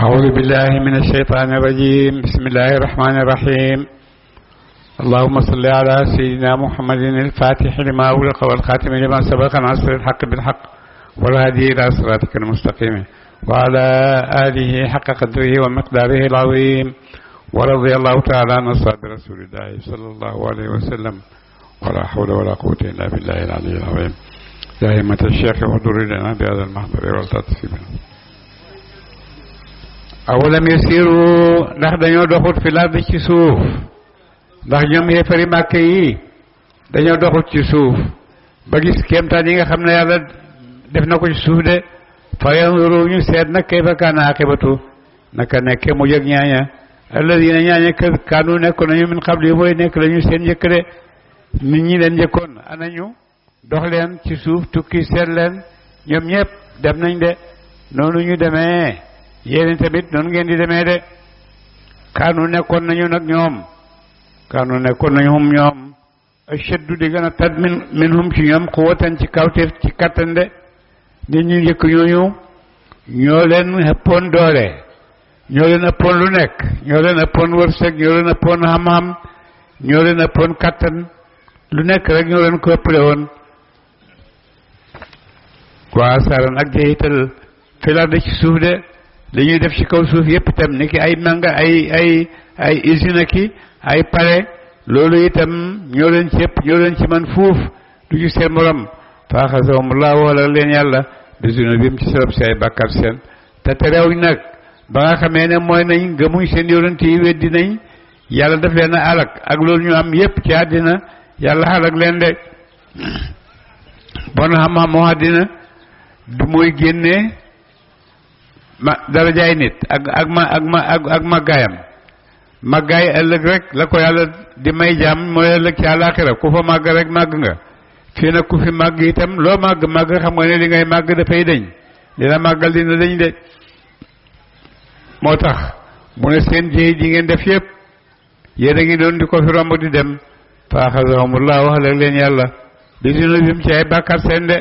أعوذ بالله من الشيطان الرجيم. بسم الله الرحمن الرحيم. اللهم صل على سيدنا محمد الفاتح لما أغلق والخاتم لما سبق ناصر الحق بالحق والهادي إلى صراطك المستقيم وعلى آله حق قدره ومقداره العظيم. ورضي الله تعالى عن أصحاب رسول الله صلى الله عليه وسلم ولا حول ولا قوة إلا بالله العلي العظيم. يا همة الشيخ احضر لنا بهذا المحضر والتطفيل. awalam yasiru ndax dañoo doxut fi lardi ci suuf ndax ñoom yéefari màkke yi dañoo doxut ci suuf ba gis kéemtaan yi nga xam ne yàlla def na ko ci suuf de fa yanzuru ñu seet nag kayfa kaana aqibatu naka nekke mu jëg ñaaña alladina ñaaña kaanu nekkoon nañu min qabli yi mooy nekk lañu seen njëkk de nit ñi leen njëkkoon anañu dox leen ci suuf tukki seet leen ñoom ñëpp dem nañ de noonu ñu demee yéen tamit noonu ngeen di demee de kaanu nekkoon nañu nag ñoom kaanu nekkoon nañu hum ñoom ashaddu di gën a tat min hum ci ñoom quwwatan ci kawteef ci kattan de nit ñu njëkk ñooñu ñoo leen ëppoon doole ñoo leen ëppoon lu nekk ñoo leen ëppoon wërsëg ñoo leen ëppoon xam-xam ñoo leen ëppoon kattan lu nekk rek ñoo leen ko ëppale woon waa saran ak jeexital filar de ci suuf de li ñuy def ci kaw suuf yépp itam ni ki ay manga ay usine ki ay pare loolu itam ñoo leen ci ëpp ñoo leen ci man fuuf du ñu seen morom faaxasahumullah wala leen yàlla bisuna bi mu ci sabab si ay bàkkaar seen te terewuñ nag ba nga xamee ne mooy nañ gëmuñ seen yonent yi weddi nañ yàlla daf leen a alak ak loolu ñu am yépp ci àddina yàlla alak leen de bon xam-xam moo àddina du mooy génnee darajaay nit ak màggaayam màggaay ëllëg rek la ko yàlla di may jaam mooy ëllëg ci àllaaxira ku fa màgg rek màgg nga fii nag ku fi màgg itam loo màgg xam nga ne li ngay màgg dafay dañ li la màggal dina dañ de moo tax mu ne seen jéey ji ngeen def yépp yéen a ngi doon di ko fi romb di dem faaxasahumullah wax lag leen yàlla di dina bim ci ay bàkkaar seen de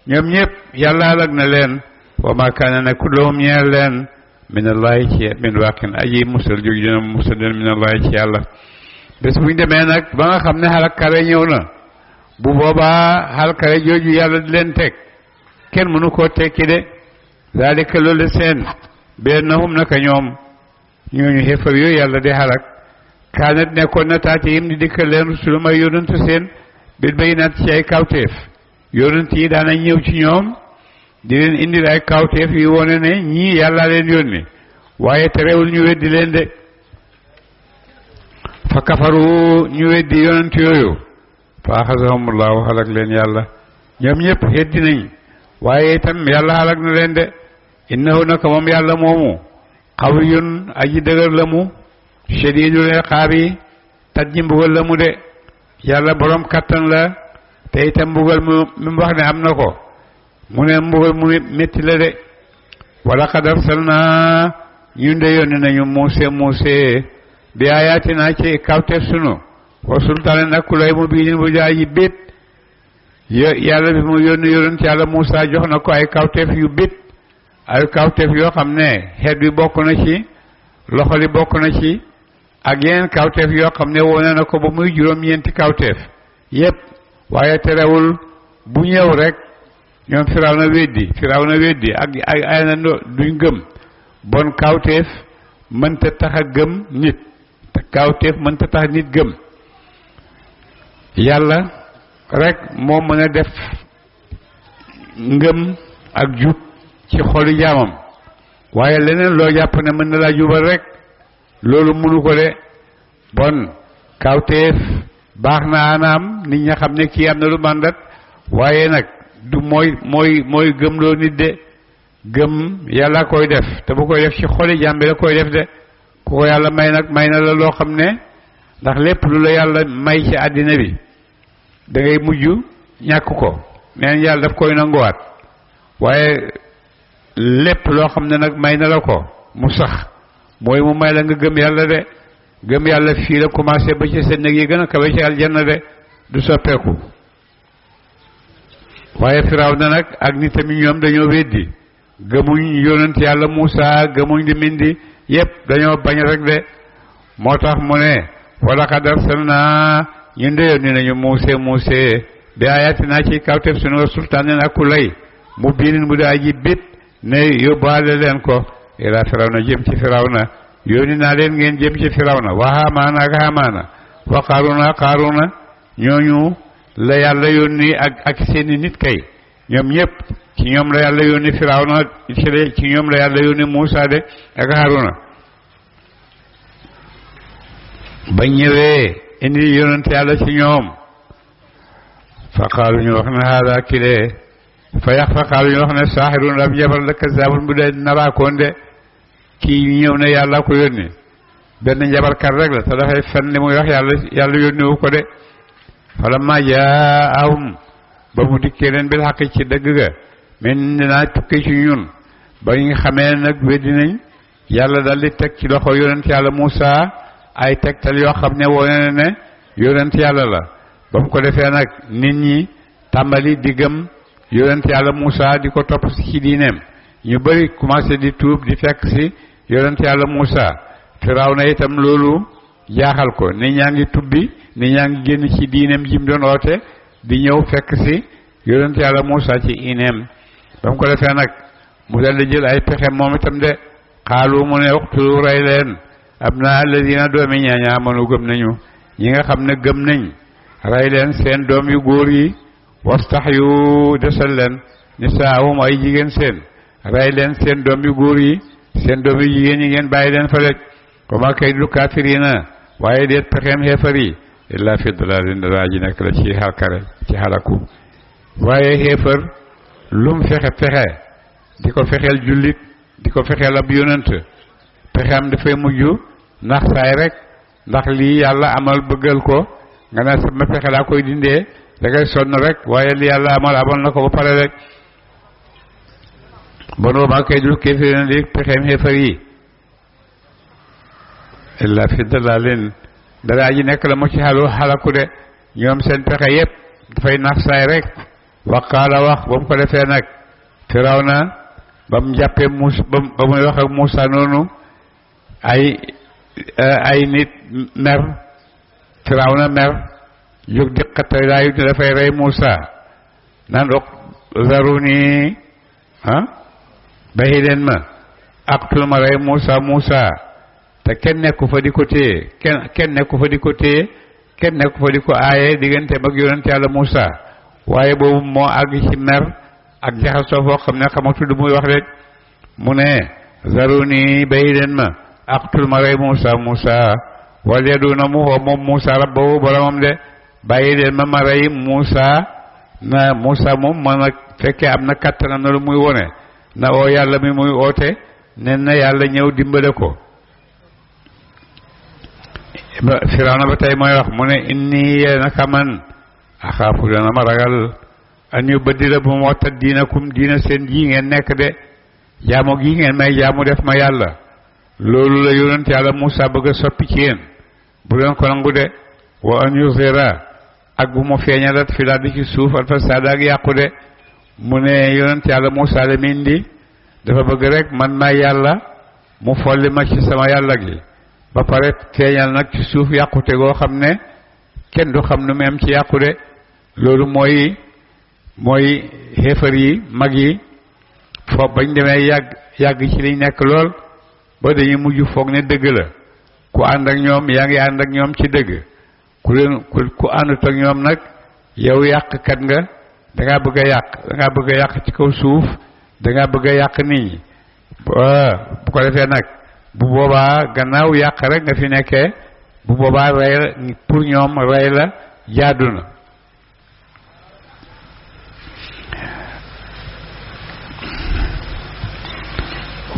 ñoom ñëpp yàlla alag na leen wa ma kaana nekkul lahum ñeel leen minallahi ci min waaqin aji musal jóg dina musal leen minallahi ci yàlla bés buñ demee nag ba nga xam ne xalakare ñëw na bu boobaa xalakare jooju yàlla di leen teg kenn mënu koo tekki de zalika loolu seen bi annahum naka ñoom ñooñu xéefar yooyu yàlla di xalak kaanat nekkoon na taati yim di dikkal leen rusulu may yonantu seen bil bayinaat ci ay kawteef yonant yi daanañ ñëw ci ñoom di leen indil ay kawteef yi wone ne ñii yàlla leen yónni waaye terewul ñu weddi leen de fa kafaru ñu weddi yonent yooyu fa axasahumullahu xalak leen yàlla ñoom ñëpp weddi nañ waaye itam yàlla xalak na leen de innahu naka moom yàlla moomu xawiyun aji dëgër la mu shadidul iqaabi tat ji mbugal la mu de yàlla borom kattan la te itam mbugal mu wax ne am na ko mu ne mbugal mu metti la de wala qad arsalna ñun de yónni nañu muuse bi ayatina ci kawteef sunu wa sultaanin ak kulay mu biinin bu jaaji bét yàlla bi mu yónni yonent yàlla Muusa jox na ko ay kawteef yu bét ay kawteef yoo xam ne xeet bi bokk na ci loxo li bokk na ci ak yeneen kawteef yoo xam ne wone na ko ba muy juróom-ñeenti kawteef yépp waaye terewul bu ñëw rek ñoom Firawna weddi ak ay na duñ gëm bon kawteef mënta tax a gëm nit te kawteef mënta tax nit gëm yàlla rek moo mën a def ngëm ak jub ci xolu jaamam waaye leneen loo jàpp ne mën na laa jubal rek loolu mënu ko de bon kawteef baax na anaam nit ña xam ne kii am na lu màndat waaye nag du mooy gëmloo nit de gëm yàlla koy def te bu koy def ci xoli jaam bi la koy def de ku ko yàlla may nag may na la loo xam ne ndax lépp lu la yàlla may ci àddina bi da ngay mujj ñàkk ko neen yàlla daf koy nanguwaat waaye lépp loo xam ne nag may na la ko mu sax mooy mu may la nga gëm yàlla de gëm yàlla fii la commencé ba ci seen nag yi gën a kawe ci aljanna de du soppeeku waaye Firawna nag ak nitam yi ñoom dañoo weddi gëmuñ yonent yàlla Muusa gëmuñ di mindi yépp dañoo bañ rek de moo tax mu ne wala qad arsalnaa ñun de yónni nañu Muuse bi ayatina ci kawtef sunu wa sultaanin ak ku lay mu biinin mu di aji bit ne yóbbaale leen ko ila Firawna jëm ci Firawna yónni naa leen ngeen jëm ci Firawna wa Haamaana ak Haamaana wa Qaaruuna ñooñu la yàlla yónni ak seeni nit kay ñoom ñëpp ci ñoom la yàlla yónni Firawna ci ñoom la yàlla yónni Muusa de ak Haaruna ba ñëwee indi yonent yàlla ci ñoom fa qaalu ñu wax ne haada kile fa qaalu ñu wax ne saaxirun ab jabar la kazaabun bu dee naraakoon de kii ñëw ne yàlla ko yónni benn njabarkat rek la te dafay fen li muy wax yàlla yónni wu ko de falammaa jaa'ahum ba mu dikkee leen bil xaq ci dëgg ga men dinaa tukkee ci ñun ba ñu xamee nag weddi nañ yàlla dal di teg ci loxo yonent yàlla Muusa ay tegtal yoo xam ne wone ne yonent yàlla la ba mu ko defee nag nit ñi tàmbali di gëm yonent yàlla Muusa di ko topp si ci diineem ñu bari commencé di tuub di fekk si yonent yàlla Muusa Firawna itam loolu jaaxal ko nit ñaa ngi tubbi nit ñaa ngi génn ci diineem ji mu doon oote di ñëw fekk si yonent yàlla Muusa ci ineem ba mu ko defee nag mu dal di jël ay pexe moom itam de xaalu mu ne uqtulu rey leen abnaa alladina doomi ñaaña amanu gëm nañu ñi nga xam ne gëm nañ rey leen seen doom yu góor yi wastaxyu desal leen nisaahum ay jigéen seen rey leen seen doom yu góor yi seen doom yu jigéen yi ngeen bàyyi leen fa rek wa maa kaydul kaafiriina waaye deet pexeem xeefar yi illaa fi dalaalin dara ji nekk la ci xalkare ci xalaku waaye xeefar lum fexe di ko fexeel jullit di ko fexeel ab yonent pexeem dafay mujj ndax saay rek ndax lii yàlla amal bëggal ko nga ne sama pexe laa koy dindee da ngay sonn rek waaye li yàlla amal na ko ba pare rek bon wa maa kaydul kaafiriina di pexeem xeefar yi illaa fi dalaalin dara ji nekk la mu ci xalaku de ñoom seen pexe yépp dafay nax saay rek waqaala wax ba mu ko defee nag Firawna ba mu jàppee ba muy wax ak Muusa noonu ay nit mer Firawna mer jóg di xattalaayu ne dafay rey Muusa naan zaruni bàyyi leen ma aqtul ma rey Muusa te kenn nekku fa di ko téye kenn nekku fa di ko téye kenn nekku fa di ko aaye diggante mag yonent yàlla Muusa waaye boobu moo àgg ci mer ak jaxasoo foo xam ne xamatu du muy wax rek mu ne zaruni bàyyi leen ma aqtul ma rey Muusa wal yaduna mu woo moom Muusa rabbahu boromam de bàyyi leen ma rey Muusa na Muusa moom man a fekkee am na kattanam na lu muy wone na oo yàlla mi muy oote nen na yàlla ñëw dimbale ko Firawna ba tey mooy wax mu ne inni naka man axaafu dana ma ragal an yubaddila bu ma wattat diinakum diina seen ji ngeen nekk de jaamu gi ngeen may jaamu def ma yàlla loolu la yonent yàlla Muusa bëgg a soppi ci yéen bu leen ko nangu de wa an yuzhira ak bu mu feeñalat fi daal di ci suuf al fasaad ak yàqu de mu ne yonent yàlla Muusa la mindi dafa bëgg rek man maa yàlla mu folli ma ci sama yàlla gi ba pare feeñal nag ci suuf yàqute goo xam ne kenn du xam nu mu am ci yàqute loolu mooy xeefar yi mag yi foofu bañ demee yàgg ci liñ nekk lool ba dañuy mujj foog ne dëgg la ku ànd ak ñoom yaa ngi ànd ak ñoom ci dëgg ku àndut ak ñoom nag yow yàqkat nga dangaa bëgg a yàq ci kaw suuf dangaa bëgg a yàq nit ñi bu ko defee nag bu boobaa gannaaw yàq rek nga fi nekkee bu boobaa rey la pour ñoom rey la jaadu na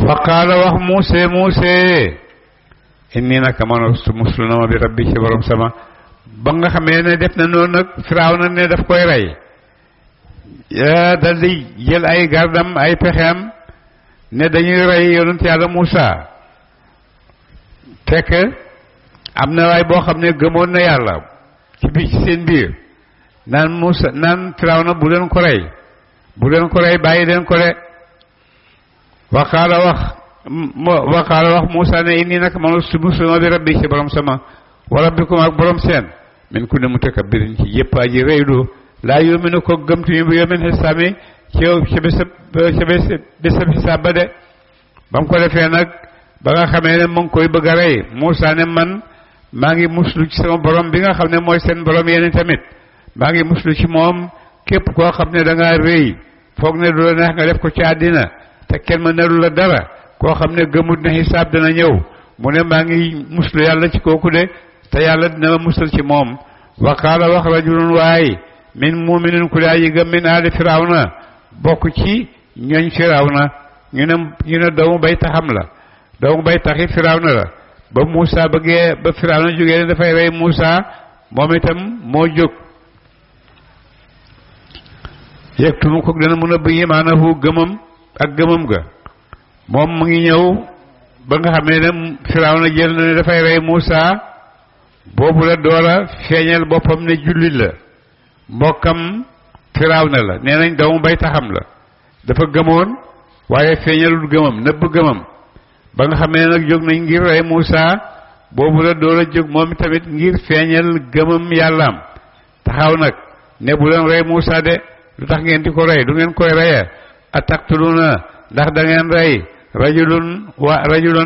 wa qaala wax Muuse inni naka man muslu na ma bi rabbi ci borom sama ba nga xamee ne def na noonu nag Firawna ne daf koy rey dal di jël ay gardam ay pexeem ne dañuy rey yonent yàlla Muusa fekk am na waay boo xam ne gëmoon na yàlla ci seen biir naan Firawna bu leen ko rey bu leen ko rey bàyyi leen ko de waqaala wax Muusaa ne inni nag man musuma bi rabbi ci borom sama wa rabbikum ak borom seen min kulli mutakabbirin ci yëpp aji reylu laa yuminu ko gëmtuñu bi yawmil hisaami ci bésab xisaab ba de ba mu ko defee nag ba nga xamee ne mu ngi koy bëgg a rey Muusaa ne man maa ngi muslu ci sama borom bi nga xam ne mooy seen borom yéen tamit maa ngi muslu ci moom képp koo xam ne da ngaa rëy foog ne du la neex nga def ko ci àddina te kenn ma nerul la dara koo xam ne gëmut ne xisaab dana ñëw mu ne maa ngi muslu yàlla ci kooku de te yàlla dina ma musal ci moom wa qaala wax rajulun waay min muminin ku daa yi gëm min aali firawna bokk ci ñooñ firawna ñu ne doomu bay taxam la doomu bay taxi firawna la ba Muusaa bëggee ba firawna jógee ne dafay rey Muusaa moom itam moo jóg yegtumu ko dana mën a bëgg maanaam gëmam ak gëmam ga moom mu ngi ñëw ba nga xamee ne firawna jël na ne dafay rey Muusaa boobu la doora feeñal boppam ne jullit la mbokkam firawna la nee nañ doomu bay taxam la dafa gëmoon waaye feeñalul gëmam nëbb gëmam ba nga xamee nag jóg nañ ngir rey Muusaa boobu la doora jóg moom tamit ngir feeñal gëmam yàllaam taxaw nag ne bu leen rey Muusaa de lu tax ngeen di ko rey du ngeen koy reyee ataqtuluuna ndax da ngeen rey rajulun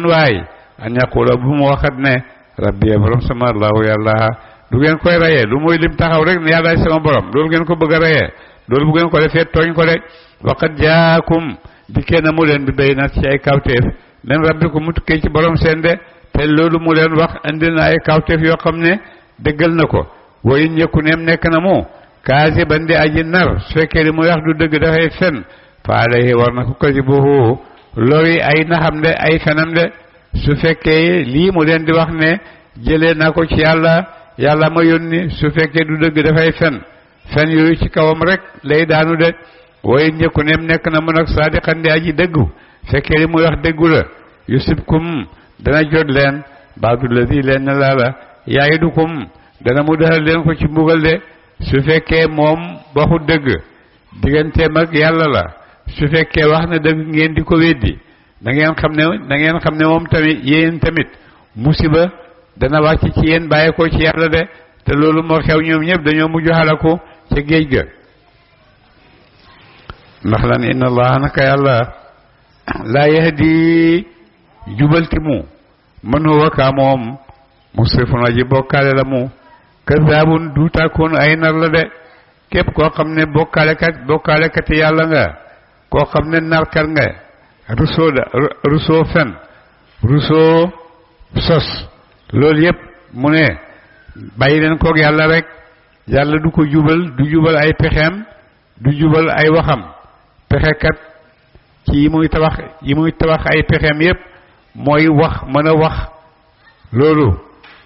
waay an yaqula bu mu waxat ne rabbi borom sama allahu yàlla du ngeen koy reyee lu mooy lim taxaw rek ne yàllaay sama borom loolu ngeen ko bëgg a reyee loolu bu ngeen ko defee tooñ ko de waqad jaakum dikkee na mu leen bi bayyinaat ci ay kawteef min rabbikum mu tukkee ci borom seen de te loolu mu leen wax indi na ay kawteef yoo xam ne dëggal na ko wa in yakku neem nekk na mu kaasiban di aji nar su fekkee li muy wax du dëgg dafay fen fa alayhi war na ko kasibuhu lori ay naxam de ay fenam de su fekkee lii mu leen di wax ne jëlee naa ko ci yàlla ma yónni su fekkee du dëgg dafay fen yooyu ci kawam rek lay daanu de waaye ñëkku neem nekk na mu nag saadiqan di aji dëggu fekkee li muy wax dëggu la yusibkum dana jot leen baadu ladi leen na laala yaidukum dana mu defal leen ko ci mbugal de su fekkee moom waxu dëgg digganteem ak yàlla la su fekkee wax na dëgg ngeen di ko weddi da ngeen xam ne moom tamit yéen tamit musiba dana wàcc ci yéen bàyyi ko ci yàlla de te loolu moo xew ñoom ñëpp dañoo mujj xalaku ca géej ga ndax lan inna allaha naka yàlla laa yahdi jubalti mu man huwa kaa moom musrifun aji bokkaale la mu kazaabun duutaakoon ay nar la de képp koo xam ne bokkaalekat yàlla nga koo xam ne narkat nga rusoo fen rusoo sos loolu yëpp mu ne bàyyi leen koog yàlla rek yàlla du ko jubal du jubal ay pexeem du jubal ay waxam pexekat ci yi muy tabax ay pexeem yëpp mooy wax mën a wax loolu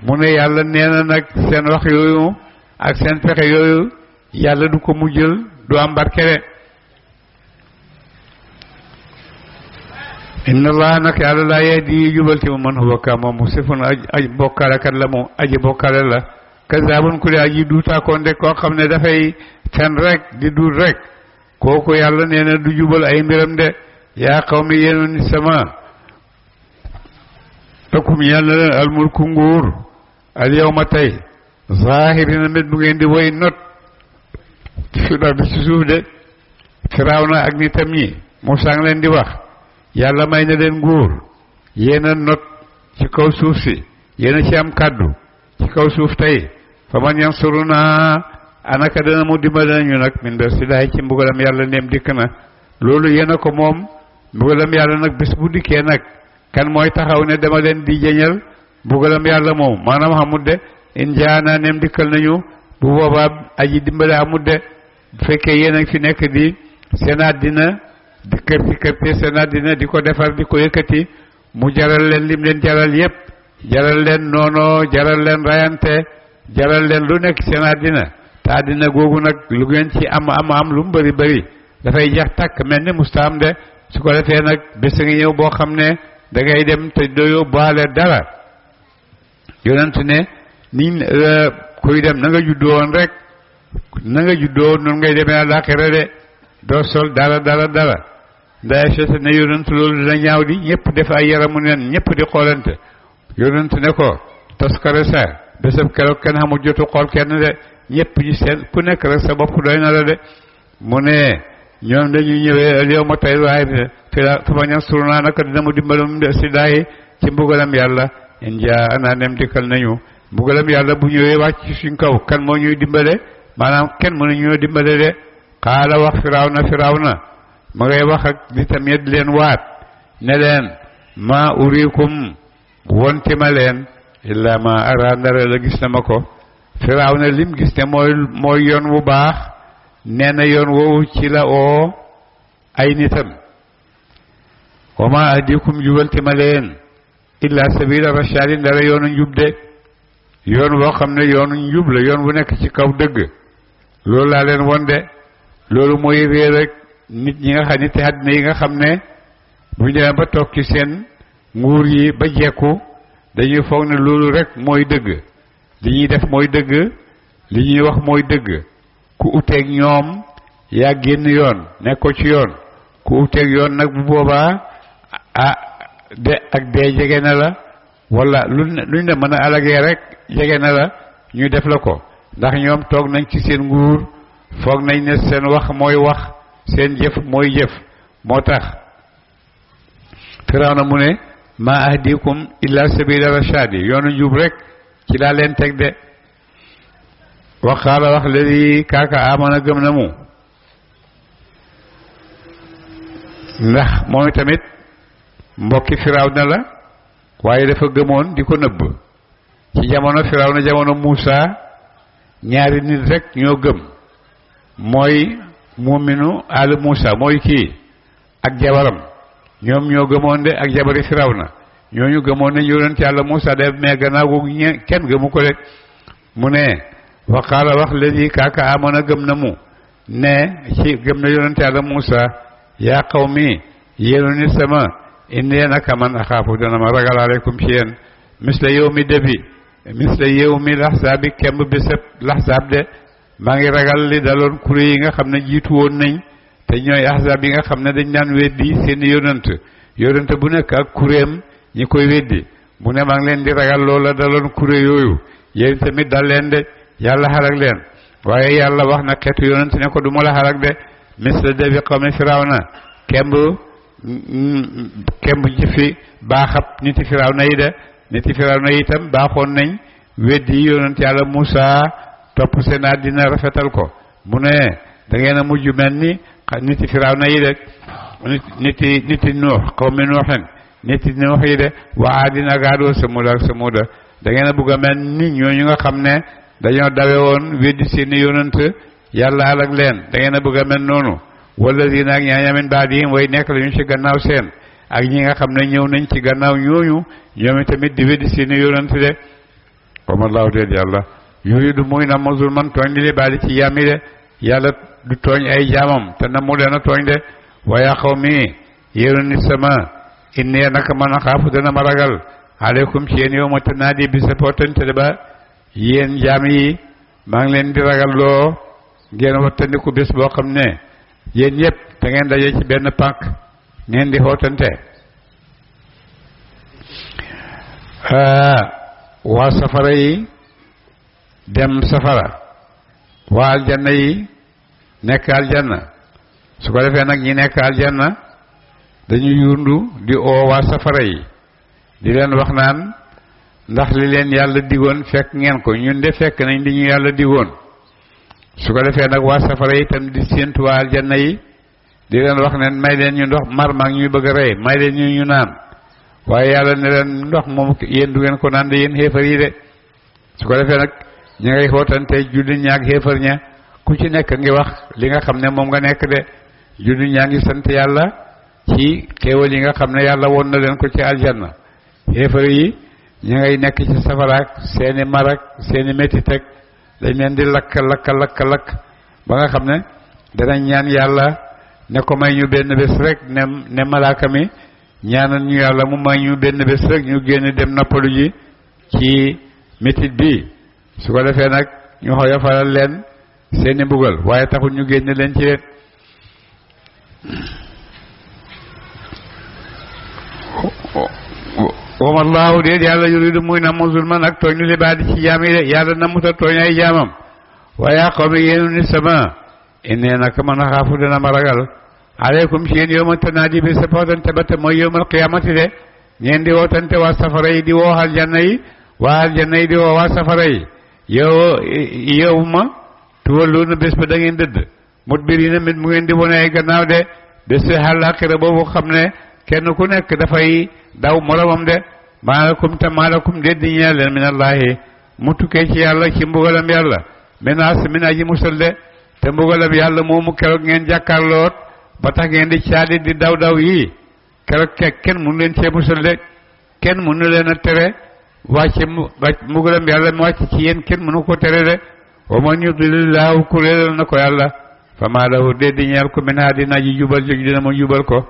mu ne yàlla nee na nag seen wax yooyu ak seen pexe yooyu yàlla du ko mujjal du am barke de inna allah nag yàlla laa yahdi jubal ci mu man huwa ka moom musrifun aji bokkaalekat la mu aji bokkaale la kazaabun ku di aji duutaakoon de koo xam ne dafay fen rek di duut rek kooku yàlla nee na du jubal ay mbiram de yaa qawmi yéen ni sama lakum yàlla leen almulku nguur al yawma tey zahirina met bu ngeen di woy not fi ardi ci suuf de Firawna ak nitam ñi Muusaa ngi leen di wax yàlla may na leen nguur yéen a not ci kaw suuf si yéen a ci am kàddu ci kaw suuf tey fa man yansuruna anaka dana mu dimbali nañu nag min basilaay ci mbugalam yàlla neem dikk na loolu yéen a ko moom mbugalam yàlla nag bés bu dikkee nag kan mooy taxaw ne dama leen di jëñal mbugalam yàlla moom maanaam xamut de in jaana neem dikkal nañu bu boobaa aji dimbale amut de bu fekkee yéen a fi nekk di seen àddina di kërti seen àddina di ko defar di ko yëkkati mu jaral leen lim leen jaral yépp jaral leen noono jaral leen rayante jaral leen lu nekk seen àddina te àddina googu nag lu ngeen ci am lu mu bëri dafay jeex tàkk mel ni mustaam de su ko defee nag bés nga ñëw boo xam ne da ngay dem te doyoo baale dara yonent ne niñ kuy dem na nga juddoo woon rek na nga juddoo noonu ngay demee àllaaxira de doo sol dara nday seeta ne yonent loolu dina ñaaw di ñëpp def ay yaramu neen ñëpp di xoolante yonent ne ko toskare sa bésab keroog kenn xamul jotu xool kenn de ñëpp ñi seen ku nekk rek sa bopp doy na la de mu ne ñoom dañuy ñëwee al yawma tey waaye fa yansuruna naka dina mu dimbalum de si daayi ci mbugalam yàlla in jaa ana nem dikkal nañu mbugalam yàlla bu ñëwee wàcc ci suñ kaw kan moo ñuy dimbale maanaam kenn mënu ñoo dimbale de xaala wax firawna ma ngay wax ak di tamit leen waat ne leen ma urikum wonti ma leen illa ma ara ndara la gis na ma ko firawna lim gis ne mooy yoon wu baax nee na yoon woowu ci la oo ay nitam wa ma ahdikum jubalti ma leen illa sabila rashadi ndara yoonu njub de yoon woo xam ne yoonu njub la yoon bu nekk ci kaw dëgg loolu laa leen won de loolu mooy réer rek nit ñi nga xam nit àddina yi nga xam ne bu ñu demee ba toog ci seen nguur yi ba jekku dañuy foog ne loolu rek mooy dëgg li ñuy def mooy dëgg li ñuy wax mooy dëgg ku uteeg ñoom yaa génn yoon nekkoo ci yoon ku uteeg yoon nag bu boobaa de ak dee jege na la wala luñ la mën a alagee rek jege na la ñu def la ko ndax ñoom toog nañ ci seen nguur foog nañ ne seen wax mooy wax seen jëf mooy jëf moo tax Firawna mu ne ma ahdikum illa sabila rashadi yoonu njub rek ci laa leen teg de waxaala wax ladi kaaka amana gëm na mu ndax moom tamit mbokki Firawna la waaye dafa gëmoon di ko nëbb ci jamono Firawna jamono Muusa ñaari nit rek ñoo gëm mooy muuminu al Muusa mooy kii ak jabaram ñoom ñoo gëmoon de ak jabari Firawna ñooñu gëmoon ne yonent Yàlla Muusa de mais gannaaw googu kenn gëmu ko rek mu ne waqaala wax ladi kaaka amoon a gëm na mu ne ci gëm na yonent Yàlla Muusa yaa qawmi yéenu nit sama inni naka man axaafu dana ma ragal aleykum ci yéen misla yawmi debi misla yawmi laxsaabi kemb bésëb laxsaab de maa ngi ragal li daloon kuréel yi nga xam ne jiitu woon nañ te ñooy ahzaab yi nga xam ne dañ daan weddi seen yonent bu nekk ak kuréem ñi koy weddi mu ne maa ngi leen di ragal loola daloon kuréel yooyu yéen tamit dal leen de yàlla xalak leen waaye yàlla wax na xeetu yonent ne ko du ma la xalak de misla debi qawmi Firawna kemb jëfi baaxab niti Firawna yi de niti Firawna yi itam baaxoon nañ weddi yonent Yàlla Muusa topp seen àddina rafetal ko mu ne da ngeen a mujj mel ni niti Firawna yi de niti Nuux qawmi Nuuxin niti Nuux yi de wa aadin ak Aad wa Samuud ak Samuuda da ngeen a bugg a mel ni ñooñu nga xam ne dañoo dawe woon weddi seeni yonent yàlla alak leen da ngeen a bugg a mel noonu wala dina ak ñaañamin baadihim way nekk lañu ci gannaaw seen ak ñi nga xam ne ñëw nañ ci gannaaw ñooñu ñoom tamit di weddi seeni yonent de comme allahu déet yàlla yuridu muy na ma zulman tooñ li baadi ci yàmmi de yàlla du tooñ ay jaamam te na mu leen a tooñ de waaye xaw mi yéenu nit sama inni naka man a xaafu dana ma ragal aleykum ci yéen yow ma tanaadi bi sa potante de ba yéen jaam yi maa ngi leen di ragal loo ngeen wattandiku bés boo xam ne yéen ñëpp da ngeen daje ci benn pànk ngeen di xootante waa safara yi dem safara waa aljanna yi nekk aljanna su ko defee nag ñi nekk aljanna dañu yundu di oo waa safara yi di leen wax naan ndax li leen yàlla digoon fekk ngeen ko ñun de fekk nañ li ñu yàlla digoon su ko defee nag waa safara yi itam di séentu waa aljanna yi di leen wax ne may leen ñu ndox mar maag ñuy bëgg a rey may leen ñu naan waaye yàlla ne leen ndox moom yéen du ngeen ko naan de yéen xéefar yi de su ko defee nag ñi ngay xootante jullit ñaag xéefar ña ku ci nekk ngi wax li nga xam ne moom nga nekk de jullit ñaa ngi sant yàlla ci xéewal yi nga xam ne yàlla woon na leen ko ci aljanna xéefar yi ñi ngay nekk ci safaraak seeni marak seeni métit ak dañ leen di lakk ba nga xam ne danañ ñaan yàlla ne ko may ñu benn bés rek ne malaaka mi ñaanal ñu yàlla mu may ñu benn bés rek ñu génn dem noppalu ji ci métit bi su ko defee nag ñu xoyofalal leen seeni mbugal waaye taxul ñu génn leen ci leen wamallaahu déet yàlla yuridu muy namu zulman ak tooñ li baadi ci jaam yi de yàlla namuta tooñ ay jaamam waaye qawmi yéenu ni sama innee naka man a xaafu dana ma ragal aleykum ci yéen yowma tanaadi bi sa pootante ba te mooy yowmal qiyaamati de ngeen di wootante waa safara yi di woo aljanna yi waa aljanna yi di woo waa safara yi yow ma tuwalluuna bés ba da ngeen dëdd mudbiriina mit mu ngeen di wone ay gannaaw de bés àllaaxira boobu xam ne kenn ku nekk dafay daw moromam de maalakum déet di ñeel leen minallaahi mu tukkee ci yàlla ci mbugalam yàlla min aji musal de te mbugalam yàlla moomu keroog ngeen jàkkaarloot ba tax ngeen di caadi di daw yii keroog kenn mënu leen cee musal de kenn mënu leen a tere wàcce mbugalam yàlla mu wàcc ci yéen kenn mënu ko tere de wa man yudlilillaahu ku réeral na ko yàlla fa maa lahu déet di ñeel ko min haadin aji jubal jóg dina mu jubal ko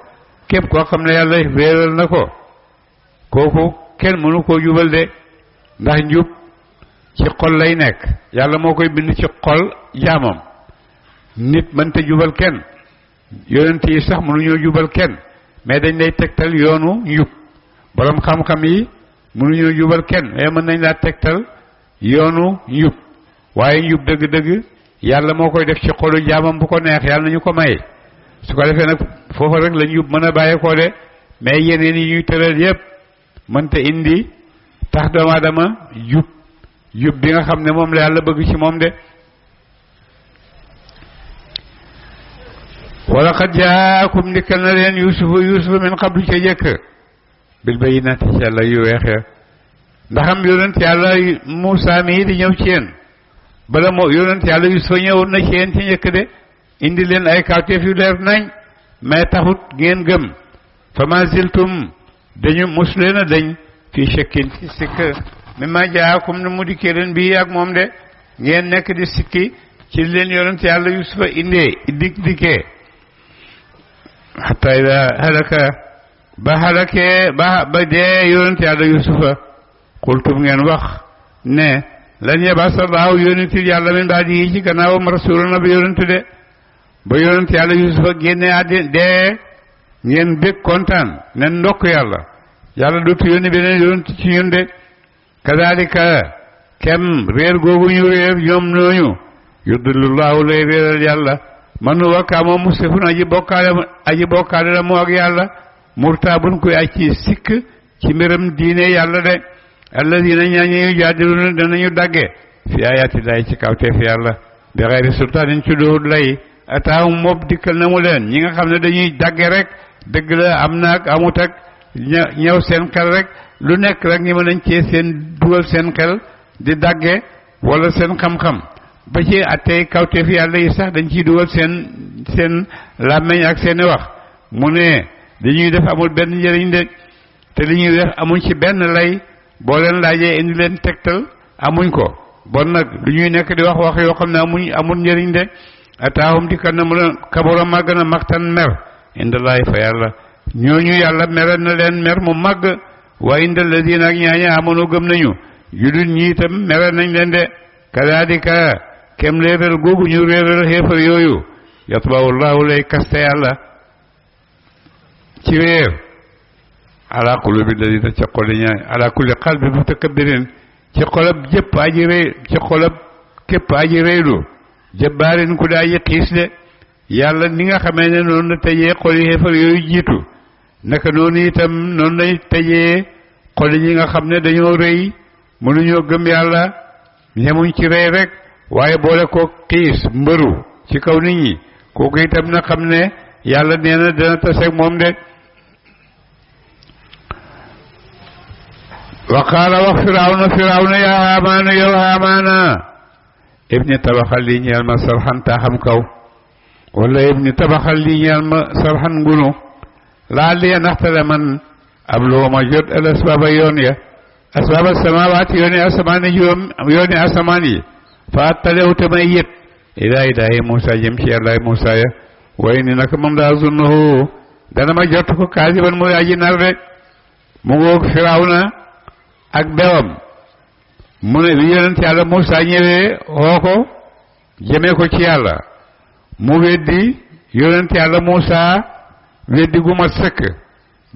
képp koo xam ne yàlla réeral na ko kooku kenn mënu koo jubal de ndax njub ci xol lay nekk yàlla moo koy bind ci xol jaamam nit mënta jubal kenn yonent yi sax mënuñoo jubal kenn mais dañ lay tegtal yoonu njub borom xam-xam yi mënuñoo jubal kenn mais mën nañ laa tegtal yoonu njub waaye njub dëgg-dëgg yàlla moo koy def ci xolu jaamam bu ko neex yàlla nañu ko may su ko defee nag foofa rek la njub mën a bàyyeekoo de mais yeneen yi ñuy tëral yépp mënta indi tax doomu aadama jub bi nga xam ne moom la yàlla bëgg ci moom de wala qad jaakum ndikkal na leen yusufu min qablu ca jëkk bil bayyinaati ci yàlla yu weex ya ndaxam yonent yàlla Muusaa mii di ñëw ci yéen bala moo yonent yàlla Yusufa ñëwoon na ci yéen ci njëkk de indi leen ay kawteef yu leer nañ mais taxut ngeen gëm fa ma ziltum dañu mus leen a dañ fii shakkin ci sikk mimma jaakum ne mu dikkee leen bii ak moom de ngeen nekk di sikki ci leen yonent yàlla Yusufa dikkee hatta ida halaka ba dee yonent yàlla Yusufa qultum ngeen wax ne lan yabasa Allahu yónnitil yàlla min baadi ci gannaawam rasulan ab yonent de ba yonent yàlla Yusufa génne àddina dee ngeen bég kontaan ne ndokk yàlla dootu yónni beneen yonent ci ñun de kadalika kem réer googu ñu réer ñoom ñooñu yudillullahu lay réeral yàlla man huwa kaama musrifun aji bokkaale la moo ak yàlla murtaabun kuy aj ci sikk ci mbiram diine yàlla de alladina ñaañe yu jaadiluna danañu dagge fi ayaati lay ci kawteef yàlla bi xayri sultaanin ci dohut lay ataahum moom dikkal na mu leen ñi nga xam ne dañuy dagge rek dëgg la am naag amut ak ñëw seen xel rek lu nekk rek ñi mën nañ cee seen dugal seen xel di dagge wala seen xam-xam ba ci attey kawteef yàlla yi sax dañ ciy dugal seen làmmeñ ak seeni wax mu ne dañuy def amul benn njëriñ de te li ñuy def amuñ ci benn lay boo leen laajee indi leen tegtal amuñ ko bon nag lu ñuy nekk di wax yoo xam ne amul njëriñ de ataahum dikkal na mu leen kabura màgg na maxtan mer indallaahi fa yàlla ñooñu yàlla mere na leen mer mu màgg wa inda alladina ak ñaaña amanu gëm nañu judul ñi itam mere nañ leen de kadalika kem réeral googu ñu réeral xéefar yooyu yatba'u llahu lay kaste yàlla ci réer ala qulubi alladina ci xoli ñaay ala kulli qalbi mutakabbirin ci xolab jëpp aji réy ci xolab képp aji réylu jëbbaarin ku daa aji xiis de yàlla ni nga xamee ne noonu la tëjee xoli xéefar yooyu jiitu naka noonu itam noonu lay tëjee xoli ñi nga xam ne dañoo rëy mënuñoo gëm yàlla ñemuñ ci rëy rek waaye boole ko xiis mbëru ci kaw nit ñi kooku itam na xam ne yàlla nee na dana taseeg moom de wa qaala wax firawna yaa haamaana yow haamaana ibni tabaxal lii ñeel ma sarxan taaxam kaw wala ibni tabaxal lii ñeel ma sarxan ngunu laa liya naxtale man ab loo ma jot al asbaaba yoon ya asbaaba samawaati yooni asamaan yi fa attalew te may yët ilaahi Muusa jëm ci yàllaay Muusa ya way ni naka moom daa zunnahu dana ma jot ko kaasiban muy aji nar de mu ngoog firawna ak bewam mu ne bi yonent yàlla Muusa ñëwee xoo ko jëmee ko ci yàlla mu weddi yonent yàlla Muusa weddi gu mat sëkk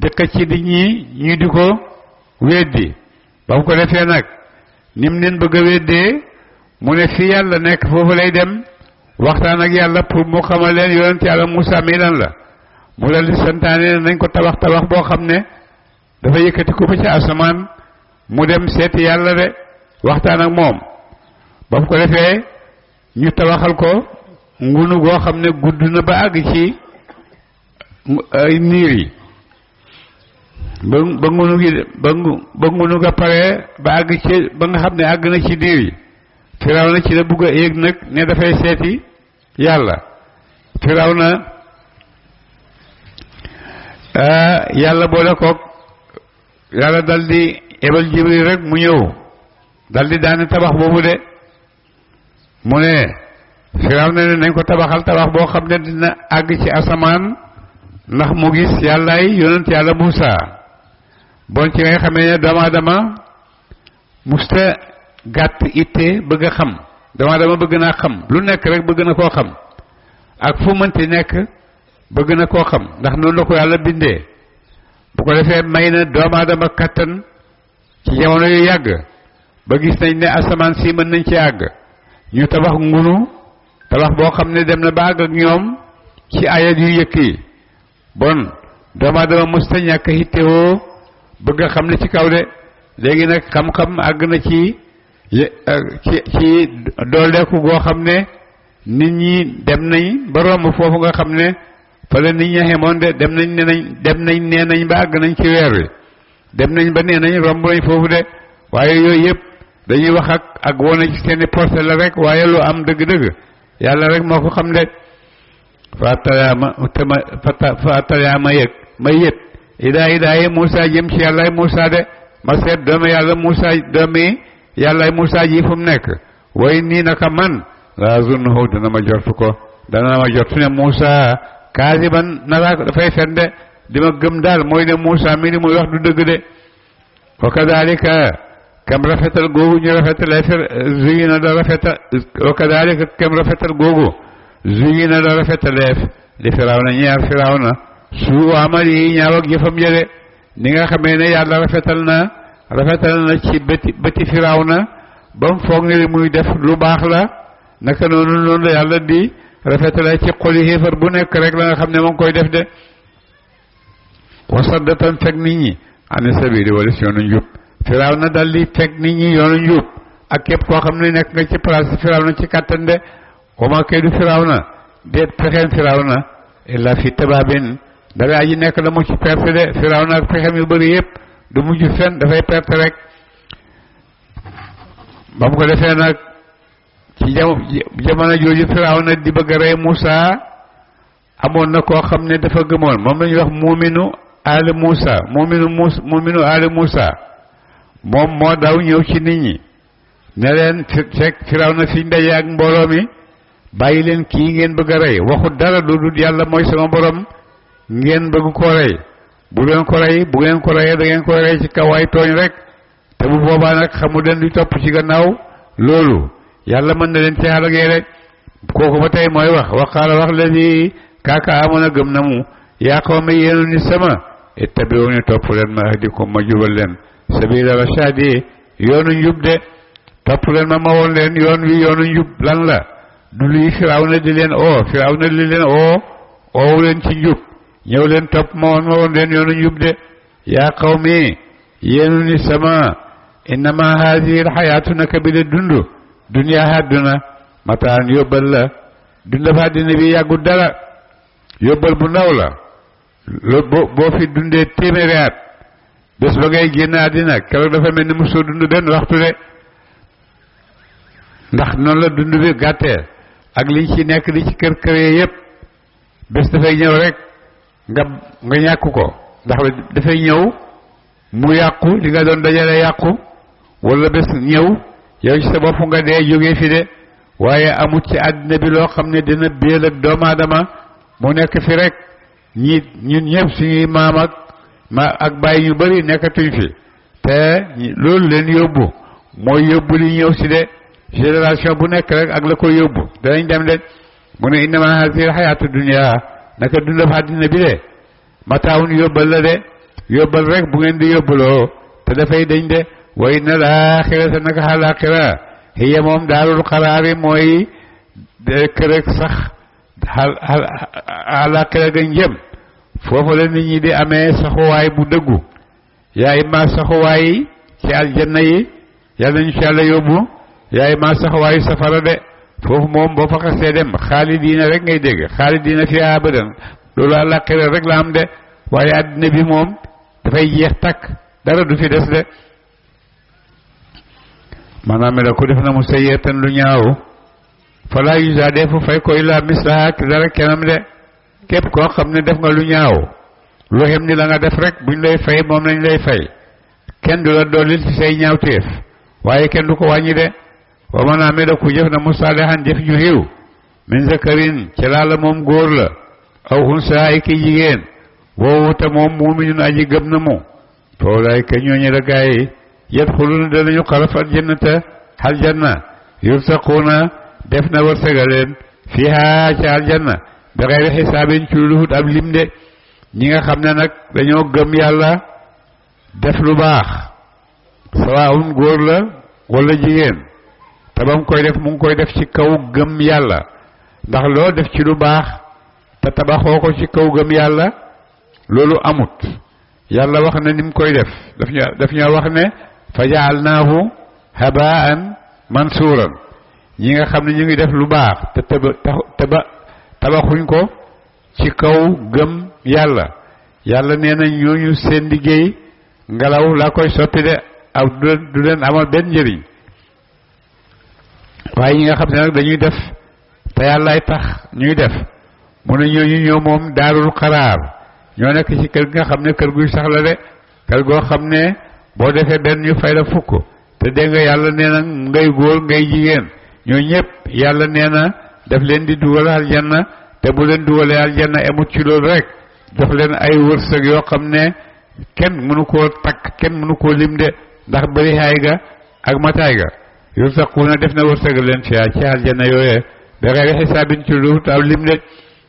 dëkk ci di ñi di ko weddi ba mu ko defee nag nim leen bëgg a weddee mu ne fi yàlla nekk foofu lay dem waxtaan ak yàlla pour mu xamal leen yonent yàlla Muusa mi lan la mu dal di santaane nañ ko tabax boo xam ne dafa yëkkati ko ba ci asamaan mu dem seeti yàlla de waxtaan ak moom ba mu ko defee ñu tabaxal ko ngunu goo xam ne gudd na ba àgg ci niir yi ba ngunu gi ba ngunu ga pare ba àgg ci ba nga xam ne àgg na ci niir yi Firawna ci la bugg a yéeg nag ne dafay seeti yàlla Firawna yàlla boole koog yàlla dal di ebal Jibril rek mu ñëw dal di daane tabax boobu de mu ne Firawna ne nañ ko tabaxal tabax boo xam ne dina àgg ci asamaan ndax mu gis yàllaay yonent yàlla Muusa bon ci nga xamee ne doomu aadama musta gàtt itte bëgg a xam doomu aadama bëgg naa xam lu nekk rek bëgg na koo xam ak fu mënti nekk bëgg na koo xam ndax noonu la ko yàlla bindee bu ko defee may na doomu aadama kattan ci jamono yu yàgg ba gis nañ ne asamaan si mën nañ ci àgg ñu tabax ngunu tabax boo xam ne dem na ba àgg ak ñoom ci ayat yu yëkk yi bon doomu aadama musta ñàkk hittewoo bëgg a xam ne ci kaw de léegi nag xam-xam àgg na ci dooleeku goo xam ne nit ñi dem nañ ba romb foofu nga xam ne fa la nit ñi xemoon de dem nañ nee nañ ba àgg nañ ci weer wi dem nañ ba nee nañ romb nañ foofu de waaye yooyu yëpp dañuy wax ak wone ci seeni porcelle la rek waaye lu am dëgg-dëgg yàlla rek moo ko xam de faatalaama yëg ma yët idaaye Muusa jëm ci yàllaay Muusa de ma seet doomi yàlla Muusa doomi yàllaay Muusa ji fu mu nekk way nii naka man laa zunnuhu dana ma jortu ne Muusa kaasiban nara dafay fen de di ma gëm daal mooy ne Muusa mi li muy wax du dëgg de wa kadalika kem rafetal googu ñu rafetale zuyina da rafetal wa kadalika kem rafetal googu zuyina da rafetaleef li Firawna ñaar Firawna su amal yi ñaaw ak jëfam jële ni nga xamee ne yàlla rafetal na ci bëti Firawna ba mu foog ne li muy def lu baax la naka noonu la yàlla di rafetale ci xoli xéefar bu nekk rek la nga xam ne ma ngi koy def de wasaddatan fekk nit ñi ani sabili wala si yoonu njub Firawna dal di fekk nit ñi yoonu njub ak képp koo xam ne nekk nga ci place Firawna ci kàttan de wama kaydu Firawna déet pexeem Firawna illa fi tabaabin dara aji nekk la mu ci perte de Firawna ak pexeem yu bëri yëpp du mujj fen dafay perte rek ba mu ko defee nag ci jamono jooju Firawna di bëgg a rey Muusa amoon na koo xam ne dafa gëmoon moom la ñuy wax muuminu aali Muusa moom moo daw ñëw ci nit ñi ne leen fekk Firawna fi ndaje ak mbooloo mi bàyyi leen kii ngeen bëgg a rey waxut dara lu dul yàlla mooy sama borom ngeen bëgg ko rey bu leen ko rey bu ngeen ko reyee da ngeen koy rey ci kawaay tooñ rek te bu boobaa nag xamu leen di topp ci gannaaw loolu yàlla mën na leen ci xalagee rek kooku ba tey mooy wax waqaala wax la ni kaaka amoon a gëm na mu yaa qawmi yéenu ni sama ittabi'uuni topp leen ma ahdikum ma jubal leen sabila rashadi yoonu njub de topp leen ma woon leen yoon wi yoonu njub lan la du lii Firawna di leen Firawna di leen oowu leen ci njub ñëw leen topp ma woon leen yoonu njub de yaa qawmi yéenu ni sama innama haadihi alxayaatu naka bi de dund duniyaa àdduna mataan yóbbal la dund fa àddina bi yàggut dara yóbbal bu ndaw la boo fi dundee téeméeri at bés ba ngay génn àddina keroog dafa mel ni mosoo dund benn waxtu de ndax noonu la dund bi gàttee ak liñ ci nekk di ci kër këree yépp bés dafay ñëw rek nga ñàkk ko ndax dafay ñëw mu yàqu li nga doon dajale yàqu wala bés ñëw yow ci sa bopp nga dee jógee fi de waaye amut ci àddina bi loo xam ne dina béel ak doomu aadama mu nekk fi rek ñun ñëpp suñuy maam ak bàyyi ñu bari nekkatuñ fi te loolu leen yóbbu mooy yóbbu li ñëw si de génération bu nekk rek ak la ko yóbbu danañ dem de mu ne innama hazihi alxayaatu dunya naka dundab àddina bi de mataawun yóbbal la de yóbbal rek bu ngeen di yóbbaloo te dafay dañ de wa inna alaaxirata naka alaaxira hiya moom daarul qaraari mooy kër ak sax alaaxira ga njëm foofu la nit ñi di amee saxuwaay bu dëggu yaay ma saxuwaay ci aljanna yi yàlla ñu ci yàlla yóbbu yaay ma saxuwaayu safara de foofu moom boo fa xasee dem xaalidiina rek ngay dégg xaalidiina fi abadan loolu àllaaxira rek la am de waaye àddina bi moom dafay jeex takk dara du fi des de maanaam la ko def na mu sayyi'atan lu ñaaw falaa yujzaa fu fay ko illaa mislahaa dara kenam de képp koo xam ne def nga lu ñaaw lu xem ni la nga def rek buñ lay fay moom lañ lay fay kenn du la dollil ci say ñaawteef waaye kenn du ko wàññi de wa man amila ku jëf na mu saalihan jëf ju xiw min zakarin ci laala moom góor la aw unsaa ay ki jigéen woowu te moom muuminun aji gëm na mu toolaay ka ñooñu la gaa yi yadxuluna danañu xaraf aljannata aljanna yursaquuna def na wërsëgaleen fiha ci aljanna bi xayri xisaabin ci lu hut ab lim de ñi nga xam ne nag dañoo gëm yàlla def lu baax sawaawun góor la wala jigéen te ba mu koy def mu ngi koy def ci kaw gëm yàlla ndax loo def ci lu baax te tabaxoo ko ci kaw gëm yàlla loolu amut yàlla wax na ni mu koy def daf ñoo wax ne fa jaalnaahu habaan mansuuran ñi nga xam ne ñu ngi def lu baax te tabaxuñ ko ci kaw gëm yàlla yàlla nee na ñooñu seen liggéey ngelaw laa koy soppi de aw du leen amal benn njëriñ waaye ñi nga xam ne nag dañuy def te yàllaay tax ñuy def mu ne ñooñu ñoo moom daarul xaraar ñoo nekk ci kër gi nga xam ne kër guy sax la de kër goo xam ne boo defee benn ñu fay la fukk te dégg nga yàlla nee na ngay góor ngay jigéen ñoo ñëpp yàlla nee na daf leen di dugal aljanna te bu leen dugalee aljanna emut ci loolu rek jox leen ay wërsëg yoo xam ne kenn mënu koo takk kenn mënu koo lim de ndax bëri xaay ga ak mataay ga yursaquuna def na wërsëgal leen fiyaa ci aljanna yooyee bi xayri xisaabin ci lu aw lim de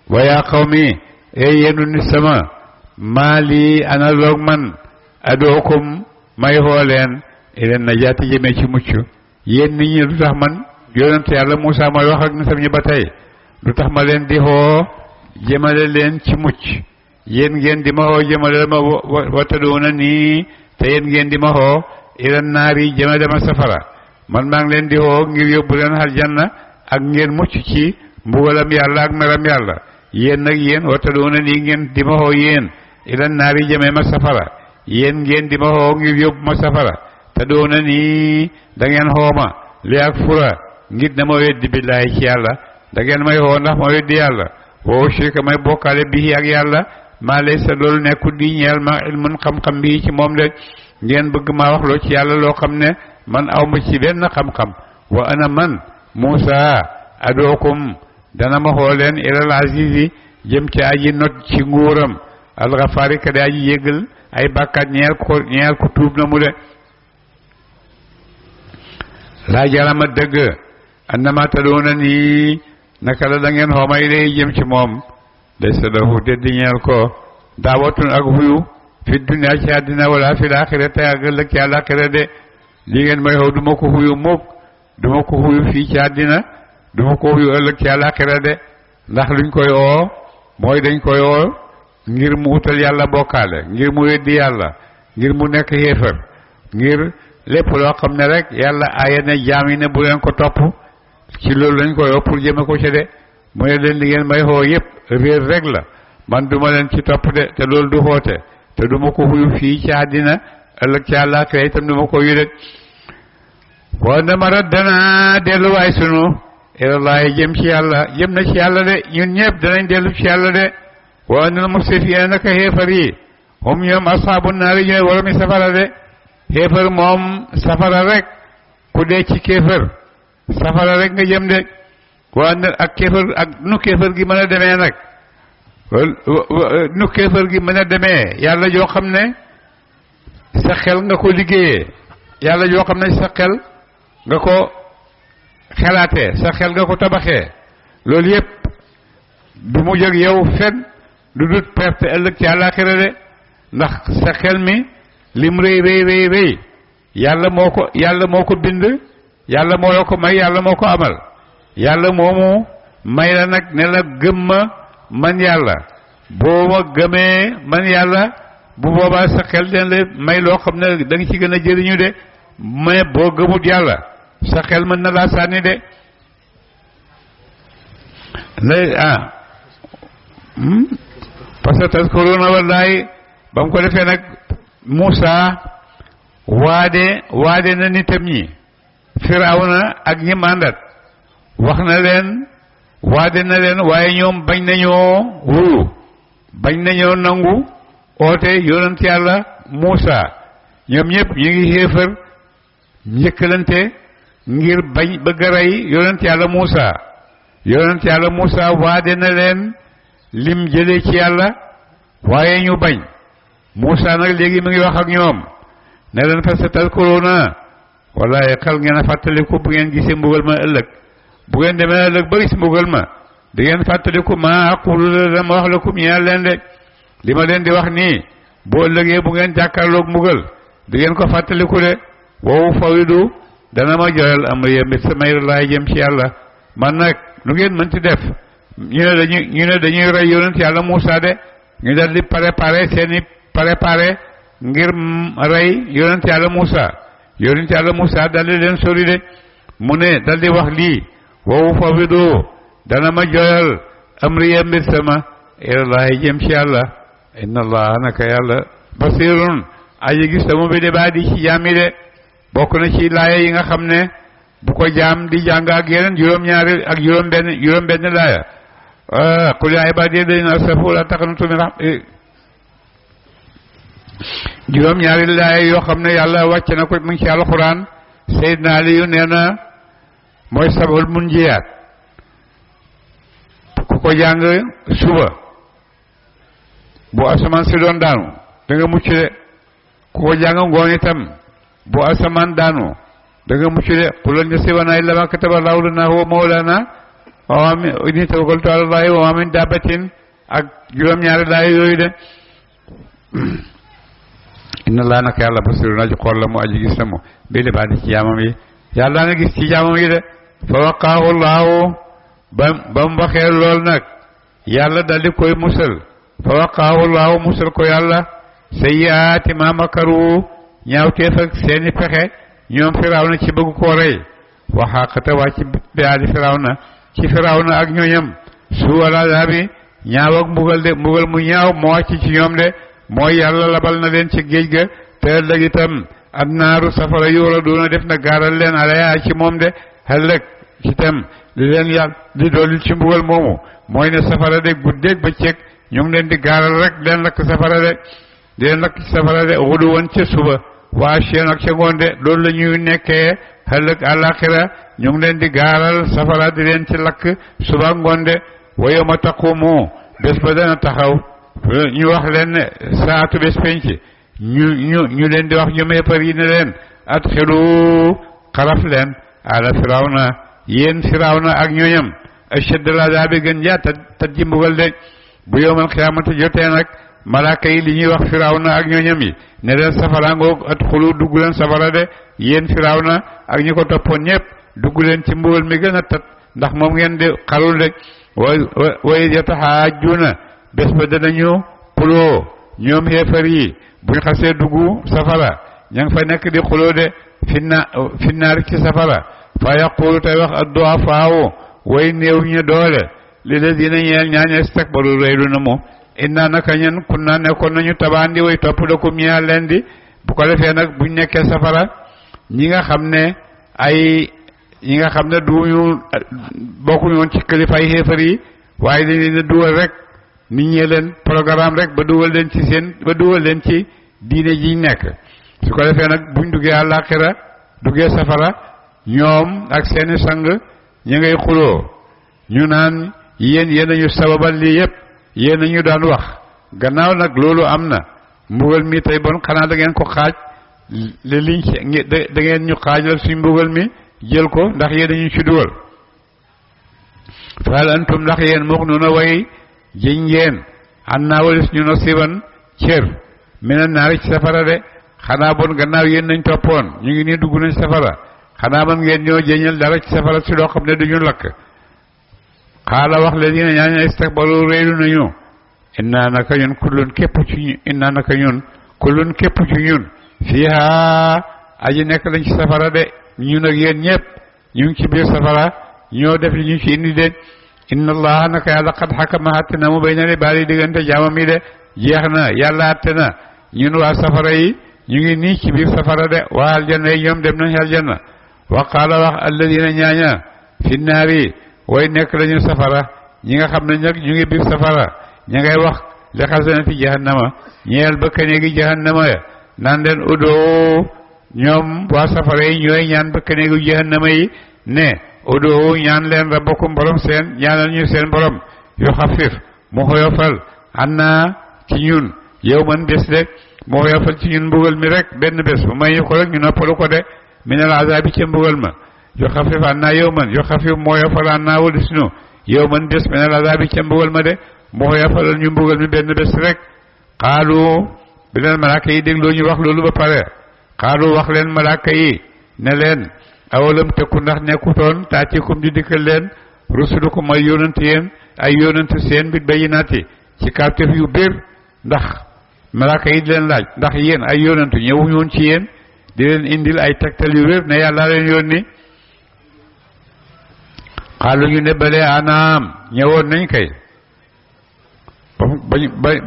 wa yaa qawmi yéenu nit sama maa lii ana loog man adookum may xoo leen ileen najaati jëmee ci mucc yéen nit ñi lu tax man yonent yàlla Muusaa mooy wax ak nisam ñi ba tey lu tax ma leen di xoo jëmale leen ci mucc yéen ngeen di ma xoo jëmale ma watadoona nii te yéen ngeen di ma xoo ileen naari jëmale ma safara man maa ngi leen di xoo ngir yóbbu leen aljanna ak ngeen mucc ci mbugalam yàlla ak meram yàlla yéen nag yéen watadoona nii ngeen di ma xoo yéen ileen naari jëmee ma safara yéen ngeen di ma xoo ngir yóbbu ma safara te doona nii da ngeen xoo ma li ak fura ngir na ma weddi billaahi ci yàlla da ngeen may xoo ndax ma weddi yàlla woo shirka may bokkaale bii ak yàlla maa laysa loolu nekkul di ñeel ma ilmun xam-xam bii ci moom de ngeen bëgg maa wax loo ci yàlla loo xam ne man aw ma ci benn xam-xam wa ana man Muusaa adookum dana ma xoo leen ilal azizi jëm ci aji not ci nguuram alxafaari ka di aji yëgal ay bàkkaat ñeel ko tuub na mu de laa jarama dëgg annama tadoona nii naka la da ngeen xoomay lay jëm ci moom day sa lahu deddi ñeel ko daawatun ak xuyu fi dunya ci àddina wala fi laaxira te ak ëllëg ci àllaaxira de li ngeen may xaw duma ko xuyu mukk duma ko xuyu fii ci àddina duma ko xuyu ëllëg ci àllaaxira de ndax luñ koy oo mooy dañ koy oo ngir mu utal yàlla bokkaale ngir mu weddi yàlla ngir mu nekk xéefar ngir lépp loo xam ne rek yàlla aaya ne jaam yi ne bu leen ko topp ci loolu lañ koy oo pour jëme ko ci de mu ne leen li ngeen may xoo yëpp réer rek la man duma leen ci topp de te loolu du xoote te duma ko xuyu fii ci àddina ëllëg ci àllaaxira itam duma ko yu de wa na ma raddana delluwaay sunu ilallahi jëm ci yàlla jëm na ci yàlla de ñun ñëpp danañ dellu ci yàlla de wa anal musrifiina naka xéefar yi hum ñoom asxaabu naari ñooy woromi safara de xéefar moom safara rek ku dee ci kéefar safara rek nga jëm de waa ak kéefar ak nu kéefar gi mën a demee nag nu kéefar gi mën a demee yàlla joo xam ne sa xel nga ko liggéeyee yàlla joo xam ne sa xel nga ko xelaatee sa xel nga ko tabaxee loolu yépp du mu jóg yow fen du dut perte ëllëg ci àllaaxira de ndax sa xel mi lim rëy rëy rëy yàlla moo ko bind yàlla moo la ko may yàlla moo ko amal yàlla moomu may la nag ne la gëm ma man yàlla boo ma gëmee man yàlla bu boobaa sa xel den la may loo xam ne da nga ci gën a jëriñu de mais boo gëmut yàlla sa xel mën na laa sànni de lay parce que tazkuruna wallahi ba mu ko defee nag Muusa waade na nitam ñi Firawna ak ñi màndat wax na leen waade na leen waaye ñoom bañ nañoo wuyu bañ nañoo nangu oote yonent yàlla Muusa ñoom ñëpp ñu ngi xéefar njëkkalante ngir bañ bëgg a rey yonent yàlla Muusa waade na leen lim jëlee ci yàlla waaye ñu bañ Muusa nag léegi mi ngi wax ak ñoom ne leen fa satadkuruuna wallahi xel ngeen a fàttaliku bu ngeen gisee mbugal ma ëllëg bu ngeen demee ëllëg ba gis mbugal ma di ngeen fàttaliku maa aqulu la dama wax lakum ñeel leen de li ma leen di wax nii boo ëllëgee bu ngeen jàkkaarloog mbugal di ngeen ko fàttaliku de woowu fawidu dana ma joyal am yéen samay laay jëm ci yàlla man nag lu ngeen mën ci def ñu ne dañuy rey yonent yàlla Muusa de ñu dal di préparé ngir rey yonent yàlla Muusa dal di leen sori de mu ne dal di wax lii woowu fawidu dana ma joyal amriya mbir sama ilallahi jëm ci yàlla inna allaha naka yàlla basirun aji gis sama bi de baa di ci jaam yi de bokk na ci laaya yi nga xam ne bu ko jaam di jàng ak yeneen juróom-ñaari ak juróom-benn laaya qul yaa ibaadiya alladhiina asrafu laa taqnatu min rahmatillah juróom-ñaari laaya yoo xam ne yàlla wàcc na ko mu ngi ci alxuraan Seydina Aliyu nee na mooy sab'ul munjiyaat ku ko jàng suba bu asamaan si doon daanu da nga mucc de ku ko jàng ngoon itam bu asamaan daanu da nga mucc de qul lan yusiibanaa illaa maa kataba Allaahu lanaa huwa mawlaanaa wa maa inni tawakkaltu alaa Allaahi wa maa min daabbatin ak juróom-ñaari laaya yooyu de inna Allaaha naka yàlla basiirun aji xool la mu aji gis la mu bil ibaadi ci jaamam yi yàlla nga gis ci jaamam yi de fa waqaahu Allaahu ba mu waxee lool nag yàlla daldi koy musal fa waqaahu Allaahu musal ko yàlla sayyi'aati maa makaru ñaawteef ak seeni pexe ñoom Firawna ci bëgg koo rey waxaaqata wàcc bi aali Firawna ci Firawna ak ñooñam suu'al azaabi ñaaw ak mbugal mu ñaaw moo wàcc ci ñoom de mooy yàlla labal na leen ci géej ga te ëllëg itam annaaru safara yuuraduuna def na gaaral leen alayha ci moom de ëllëg itam li leen yàlla di dolli ci mbugal moomu mooy ne safara de guddeeg bëccëg ñu ngi leen di gaaral rek leen lakk safara de di leen lakk safara de xudu woon ca suba waa seen ak ca ngoon de loolu la ñuy nekkee ëllëg àllaaxira ñu ngi leen di gaaral safara di leen ci lakk suba ngoon de wa yawma taqumu bés ba dana taxaw ñu wax leen ne saatu bés penc ñu leen di wax ñu meepar yi ne leen adxilu xaraf leen ala Firawna yéen Firawna ak ñooñam ashaddal azaabi gën jaa tat ji mbugal de bu yawmal qiyaamati jotee nag malaaka yi li ñuy wax Firawna ak ñooñam yi ne leen safara ngoog adxulu dugg leen safara de yéen Firawna ak ñi ko toppoon ñëpp dugg leen ci mbugal mi gën a tat ndax moom ngeen di xarul de wa yatahaajjuuna bés ba danañu xuloo ñoom xeefar yi buñ xasee dugg safara ña ngi fa nekk di xuloo de finnaar ci safara fa yaqulu tey wax ad-du'afaa'u way néew ñu doole li ladina ñeel ñaaña istakbaru rëylu na mu inna naka ñen kunna nekkoon nañu tabaandi way topp lakum ñeel leen di bu ko defee nag buñ nekkee safara ñi nga xam ne duñu bokkuñu woon ci kilifay xéefar yi waaye dañ leen a dugal rek nit ñi leen programme rek ba dugal leen ci diine ji nekk su ko defee nag buñ duggee àllaaxira duggee safara ñoom ak seeni sang ñu ngay xuloo ñu naan yéen nañu sababal lii yépp yéen nañu daan wax gannaaw nag loolu am na mbugal mi tey bon xanaa da ngeen ko xaaj liñ da ngeen ñu xaajal suñ mbugal mi jël ko ndax yéen ñu ci dugal fahal antum ndax yéen muxnuuna way jiñ ngeen an naa walis ñu nasiban cër mina naari ci safara de xanaa bon gannaaw yéen nañ toppoon ñu ngi nii dugg nañ safara xanaa man ngeen ñoo jëñal dara ci safara si loo xam ne duñu lakk xaala wax leen dina ñaaña istakbaru réylu nañu innaa naka ñun kullun képp ci ñun fiiha aji nekk lañ ci safara de ñun ak yéen ñëpp ñu ngi ci biir safara ñoo def li ñu ci indi de inna allaha naka yàlla xad xakama àtte na mu bayna ibaadi diggante jaamam yi de jeex na yàlla àtte na ñun waa safara yi ñu ngi nii ci biir safara de waa aljanna yi ñoom dem nañ aljanna wa qaala wax alladina ñaaña fi naari way nekk lañu safara ñi nga xam ne nag ñu ngi biir safara ña ngay wax li xasanati jahannama ñeel ba kaneegi jahannama ya naan leen udoo ñoom waa safara yi ñooy ñaan ba kaneegi jahannama yi ne udoo ñaan leen rabbakum borom seen ñaanal ñu seen borom yu xafif mu xoyofal anna ci ñun yow man bés de mu xoyofal ci ñun mbugal mi rek benn bés bu may ñu ko rek ñu noppalu ko de minal azabi ca mbugal ma yu xafif anna yow man yu xafif mu xoyofal anna walis nu yow man bés minal azabi ca mbugal ma de mu xoyofalal ñu mbugal mi benn bés rek xaalu bi leen malaaka yi dégloo ñu wax loolu ba pare xaalu wax leen malaaka yi ne leen awalam tëkku ndax nekkutoon taatikum di dikkal leen rusulukum ay yónant yéen ay yónant seen bi bayinaati ci kawtef yu biir ndax malaaka yi di leen laaj ndax yéen ay yónant ñëwuñu woon ci yéen di leen indil ay tegtal yu wér ne yàlla leen yónni xaalu ñu ne balee anaam ñëwoon nañ kay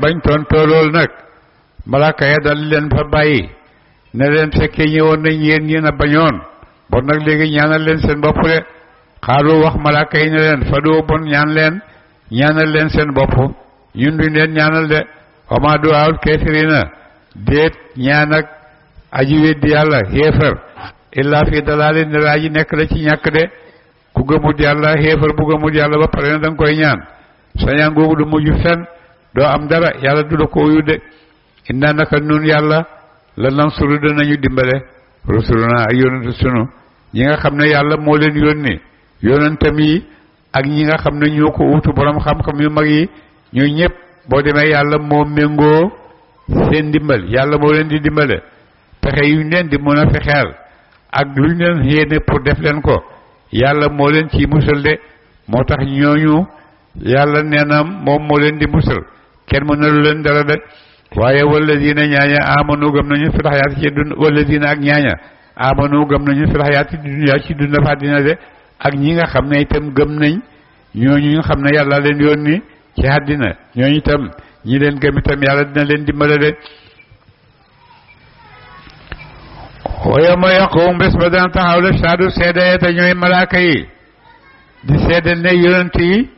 bañ tontoo loolu nag malaaka ya dal leen fa bàyyi ne leen fekkee ñëwoon nañ yéen a bañoon bon nag léegi ñaanal leen seen bopp de xaalu wax malaaka yi ne leen fa doo bon ñaanal leen seen bopp ñun duñ leen ñaanal de wama duwaawul kaafiriina déet ñaan ak aji weddi yàlla xéefar illaa fi dalaalin ne aji nekk la ci ñàkk de ku gëmut yàlla xéefar bu gëmut yàlla ba pare na danga koy ñaan sa ñaan googu du mujj fen doo am dara yàlla du la ko wuyu de inna naka nun yàlla la nansuru danañu dimbale rusuluna ak yonent sunu ñi nga xam ne yàlla moo leen yónni yonentam yi ak ñi nga xam ne ñoo ko uutu borom xam-xam yu mag yi ñooy ñëpp boo demee yàlla moo méngoo seen dimbal yàlla moo leen di dimbale pexe yuñ leen di mën a fexeel ak luñ leen yéene pour def leen ko yàlla moo leen ciy musal de moo tax ñooñu yàlla nee na moom moo leen di musal kenn mënalu leen dara de waaye walladina ñaaña amanu gëm nañu fi xayaati ci dund walladina ak ñaaña amanu gëm nañu fi xayaati dunya ci dund fa dina de ak ñi nga xam ne itam gëm nañ ñooñu nga xam ne yàlla leen yónni ci àddina ñooñu itam ñi leen gëm itam yàlla dina leen dimbale de wa yawma yaqumu bés ba dana taxaw la saadu seede te ñooy malaaka yi di seede ne yonent yi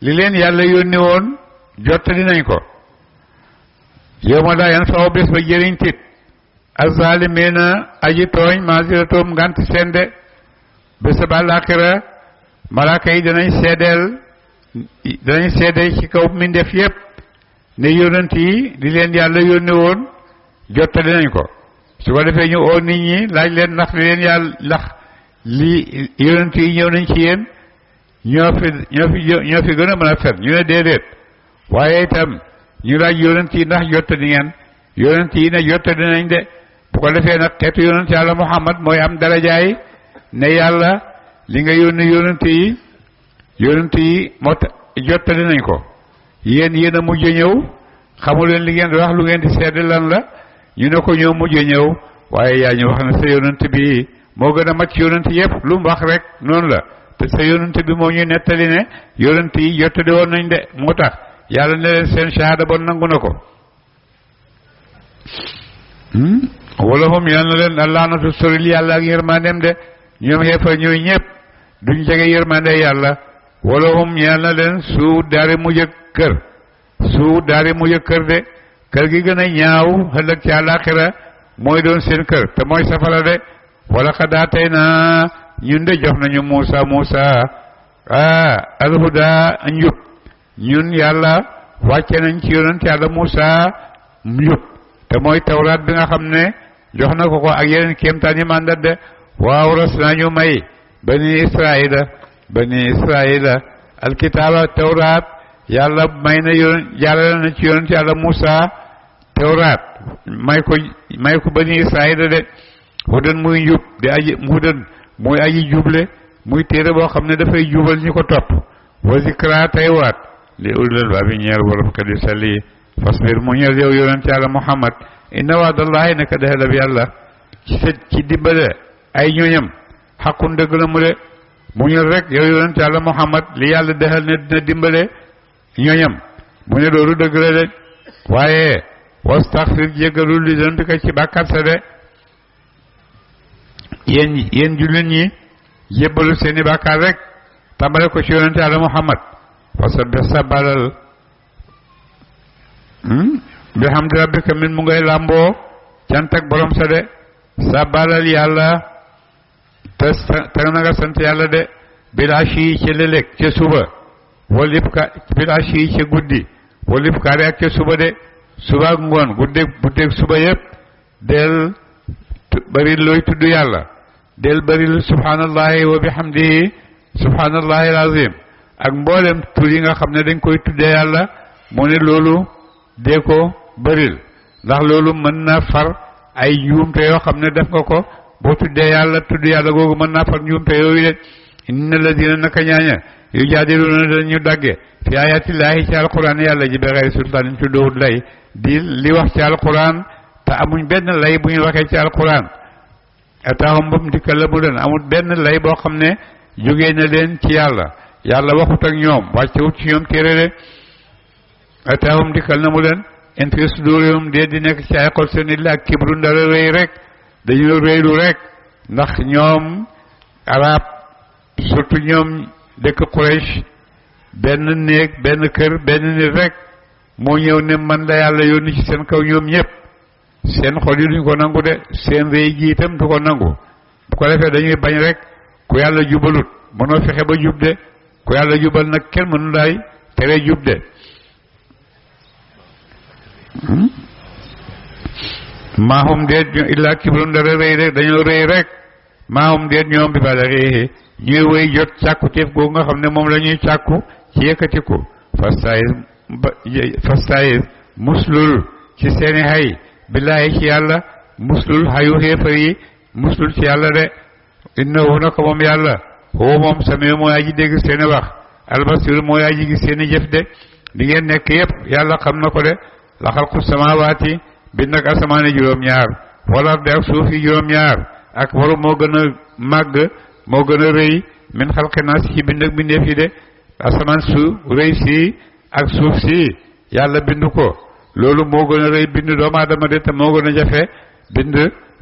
li leen yàlla yónni woon jottali nañ ko yawma laa yanfa'u bés ba jëriñ tit az-zaalimiina aji tooñ maasiratoom ngant seen de bés ba àllaaxira malaaka yi danañ seedeel ci kaw mbindeef yépp ne yonent yi li leen yàlla yónni woon jottali nañ ko su ko defee ñu oo nit ñi laaj leen ndax li leen yàlla ndax li yonent yi ñëw nañ ci yéen ñoo fi gën a mën a fen ñu ne déedéet waaye itam ñu laaj yonent yi ndax jottali ngeen yonent yi ne jottali nañ de bu ko defee nag xeetu yonent yàlla Muhammad mooy am darajaay ne yàlla li nga yónni yonent yi moo tax jottali nañ ko yéen a mujj ñëw xamu leen li ngeen di wax lu ngeen di seede lan la ñu ne ko ñëw mujj ñëw waaye yaa ñu wax ne sa yonent bi moo gën a mat ci yonent yëpp lu mu wax rek noonu la te sa yonent bi moo ñu nettali ne yonent yi jottali woon nañ de moo tax yàlla ne leen seen shahada bon nangu na ko wala hum yal na leen allaanatu soril yàlla ak yërmandeem de ñoom xeefa ñooy ñëpp duñ jege yërmande yàlla wala hum yal na leen suu daari mujj kër de kër gi gën a ñaaw ëllëg ci àllaaxira mooy doon seen kër te mooy safara de wala xadaatay naa ñun de jox nañu Muusa alhuda njub ñun yàlla wàcce nañ ci yonent yàlla Muusa njub te mooy tawraat bi nga xam ne jox na ko ak yeneen kéemtaan yi mandat de waaw ras nañu may bani israila alkitaaba tawraat yàlla may na jaarale na ci yonent yàlla Muusa tawraat may ko bani Israayil de hudan muy njub di aji hudan muy aji juble muy téere boo xam ne dafay jubal ñi ko topp wa zikra tey waat li ulil albaabi ñeel borom xel yu sell yi fasbir mu ñeel yow yonent yàlla Muhammad inna waadallahi naka dexelab yàlla ci dimbale ay ñooñam xaqun dëgg la mu de mu ñëw rek yow yonent yàlla Muhammad li yàlla dexal ne dina dimbale ñooñam mu ne loolu dëgg la de waaye wastaxfir jéggalul li doon ko ci bàkkaat sa de yéen jullit ñi jébbalu seeni bàkkaar rek tàmbale ko ci yonent yàlla Muhammad fasabbih sabalal bihamdi rabbika min mu ngay làmboo cant ak borom sa de sabalal yàlla te na nga sant yàlla de bilaashi ca lëlëg ca suba walib ka bilaashi ca guddi walib kaari ak ca suba de suba ak ngoon guddeeg suba yëpp del bari looy tudd yàlla del bari subhanallahi wa bihamdihi subhanallahi alazim ak mboolem tur yi nga xam ne dañ koy tuddee yàlla mu ne loolu dee ko bëril ndax loolu mën na far ay njuumte yoo xam ne def nga ko boo tuddee yàlla tudd yàlla googu mën naa far njuumte yooyu de inna ladina naka ñaaña yu jaadiluna dañu dagge fi ayatillahi ci alquran yàlla ji bi xayri sultaanin ci dowut lay di li wax ci alquran te amuñ benn lay bu ñu waxee ci alquran ataahum bam dikkal la mu leen amul benn lay boo xam ne jógee na leen ci yàlla waxut ak ñoom wàccewut ci ñoom téere de ataahum dikkal na mu leen inti sudurihum dee di nekk ci ay xol seen illa ak kibru ndara rëy rek dañu rëylu rek ndax ñoom arab surtout ñoom dëkk Quraysh benn néeg benn kër benn nit rek moo ñëw ne man la yàlla yónni ci seen kaw ñoom ñëpp seen xol yi duñ ko nangu de seen rëy gi itam du ko nangu bu ko defee dañuy bañ rek ku yàlla jubalut mënoo fexe ba jub de ku yàlla jubal nag kenn mënu laay tere jub de maahum deet illaa kibrun dara rëy rek dañoo rëy rek maahum deet ñoom bi bala réexi ñuy wéy jot càkku téef googu nga xam ne moom la ñuy càkku ci yëkkatiku fastayis muslul ci seeni xay billaahi ci yàlla muslul xayu xéefar yi muslul ci yàlla de innahu naka moom yàlla huwa moom sami mooy aji dégg seeni wax albasir mooy aji gis seeni jëf de di ngeen nekk yépp yàlla xam na ko de la xalqu samawaati bind ak asamaani juróom-ñaar wala ardi ak suuf yi juróom-ñaar ak waru moo gën a màgg moo gën a rëy min xalqi naas ci bind ak bindeef yi de asamaan su rëy si ak suuf si yàlla bind ko loolu moo gën a rëy bind doomu aadama de te moo gën a jafe bind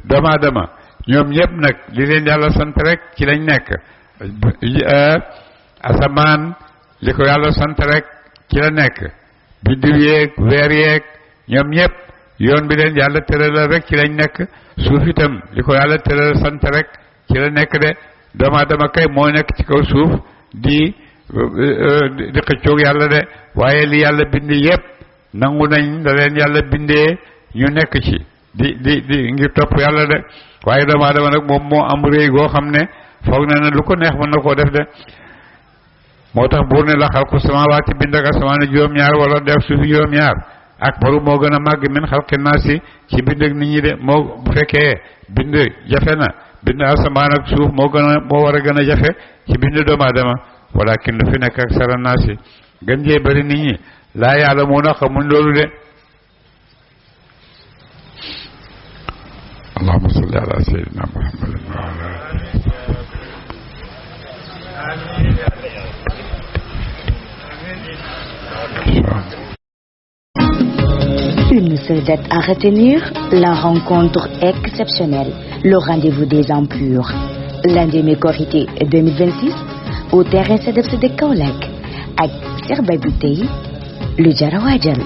doomu aadama ñoom ñëpp nag li leen yàlla sant rek ci lañ nekk asamaan li ko yàlla sant rek ci la nekk biddiw yeeg weer yeeg ñoom ñëpp yoon bi leen yàlla tëralal rek ci lañ nekk suuf itam li ko yàlla tëralal sant rek ci la nekk de doomu aadama kay moo nekk ci kaw suuf di xëccoog yàlla de waaye li yàlla bind yëpp nangu nañ da leen yàlla bindee ñu nekk ci di ngir topp yàlla de waaye doomu aadama nag moom moo am réy goo xam ne foog na ne lu ko neex mën na koo def de moo tax buur ne la xalqu samaawaati bind ak asamaani juróom-ñaar wala def suufi juróom-ñaar ak baru moo gën a màgg min xalqi naasi ci bind ak nit ñi de moo bu fekkee bind jafe na bind asamaan ak suuf moo war a gën a jafe ci bind doomu aadama walakin lu fi nekk ak sara naasi gën jee bëri nit ñi laa yaalamuuna xamuñ loolu de allahumma salli ala sayyidina muhammadin wa ala Une seule date à retenir, la rencontre exceptionnelle, le rendez-vous des impurs. Lundi mai Korité 2026 au terrain CDFC de Kaolack ak Cheikh Baye Biteye lu jara waajal.